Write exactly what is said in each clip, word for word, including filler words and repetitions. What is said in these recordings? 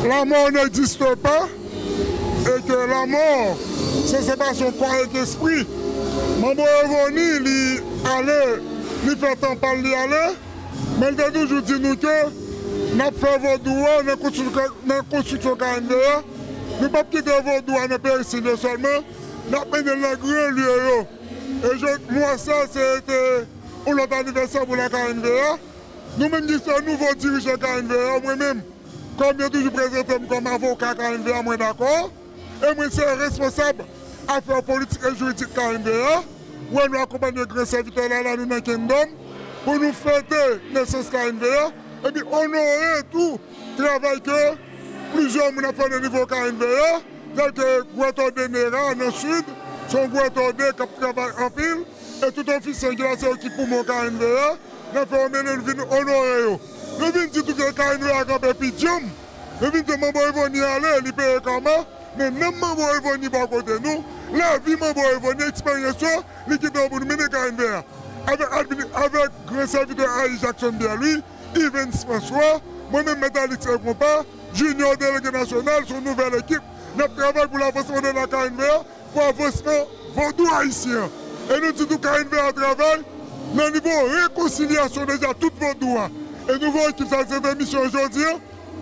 La mort n'existe pas et que la mort, se sepasyon kò ak espri. Manbo Evoni, li ale, li fè tan pa l, li ale, men l te toujou di nou ke n ap fè vodou a nan konstri-, nan konstriksyon K N V a. Nou p ap kite vodou a nan peyi Sid yo sèlman, n ap mennen l nan gran lye yo. E jodi mwa sa, se te yon lòt anivèsè pou la K N V a. Nou menm ki se nouvo dirijan K N V a, mwen menm, kòm yo toujou prezante m kòm avoka K N V a, mwen dakò. E mwen se responsab afè politik e jiridik K N V a. Wè nou akonpanye gran sèvitè la, la nou nan Kingdom, pou nou fete nesans K N V a, epi onore tou travay ke plizyè moun ap fè nan nivo K N V a, tèl ke Gwètòde Nera nan Sid, se yon Gwètòde k ap travay anpil, e tout ofisye ki la se yo ki poumon K N V a, nan fè yo mennen nou vin onore yo. Nou vin di tou ke K N V a kanpe pi djanm. Nou vin di Manbo Evoni ale, li peye kama, men nanm Manbo Evoni bò kote nou, lavi Manbo Evoni, eksperyans yo, li kite yo pou nou mennen K N V a. Avèk admini-, avèk gran sèvitè a I Jackson Pierre Louis, Ivens François, mwen menm Mèt Alix Ekonpa, Junior delege nasyonal, se yon nouvèl ekip, n ap travay pou lavansman de la K N V a, pou avansman vodou ayisyen an. E nou di tou K N V a travay nan nivo rekonsilyasyon deja tout vodou a. E nou voye ekip sa, se te misyon jodi a,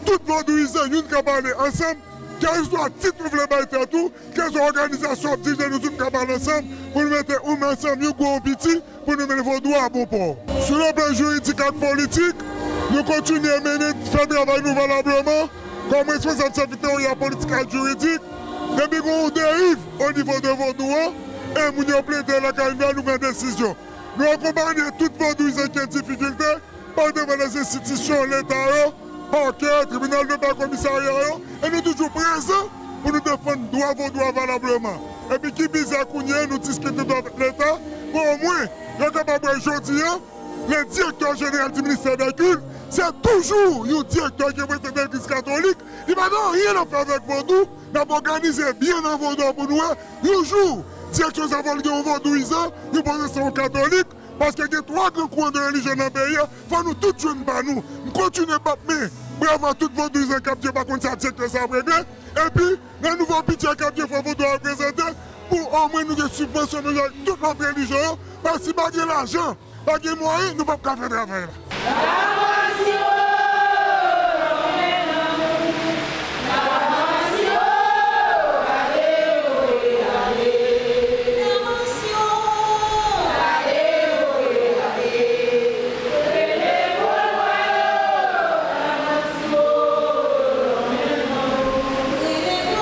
tout vodouyizan youn ka pale ansanm, kèlkeswa tit ou vle bay tèt ou, kèlkeswa òganizasyon w ap dirije, nou tout ka pale ansanm pou nou mete yon men ansanm, yon gwo, yon piti, pou nou mennen vodou a bon pò. Sou le plan jiridik ak politik, nou kontinye mennen, fè travay nou valableman kòm responsab sèvitè politik ak jiridik. Depi gen yon deriv o nivo de vodou an, e moun yo plede la K N V a, nou pran desizyon. Nou akonpanye tout vodouyizan ki an difikilte, pa devan lèzenstitisyon Leta yo, pakè, tribinal de pa, komisarya yo, e nou toujou prezan pou nou defann dwa vodou a valableman. Epi ki bizè kounye a, nou diskite tou avèk Leta, pou omwen yo kapab wè jodi a, le direktè jeneral di ministè dè kilt, se toujou yon direktè ki reprezante legliz katolik, li pa gen anyen nan fè avèk vodou, n ap òganize byen nan vodou a pou nou wè, yon jou, direksyon sa fò l gen yon vodouyizan, yon pwotestan, yon katolik, paske gen twa gran kouran de relijyon nan peyi a, fò nou tout jwenn pa nou. M kontinye bat men, bravo a tout vodouyizan k ap di yo pa konn sa direktè sa ap regle, epi nan nouvo bidjè k ap di yo fò vodou a reprezante, pou omwen nou gen sibvansyon nou gen tout lòt relijyon yo, paske si pa gen lajan, pa gen mwayen, nou p ap ka fè travay la.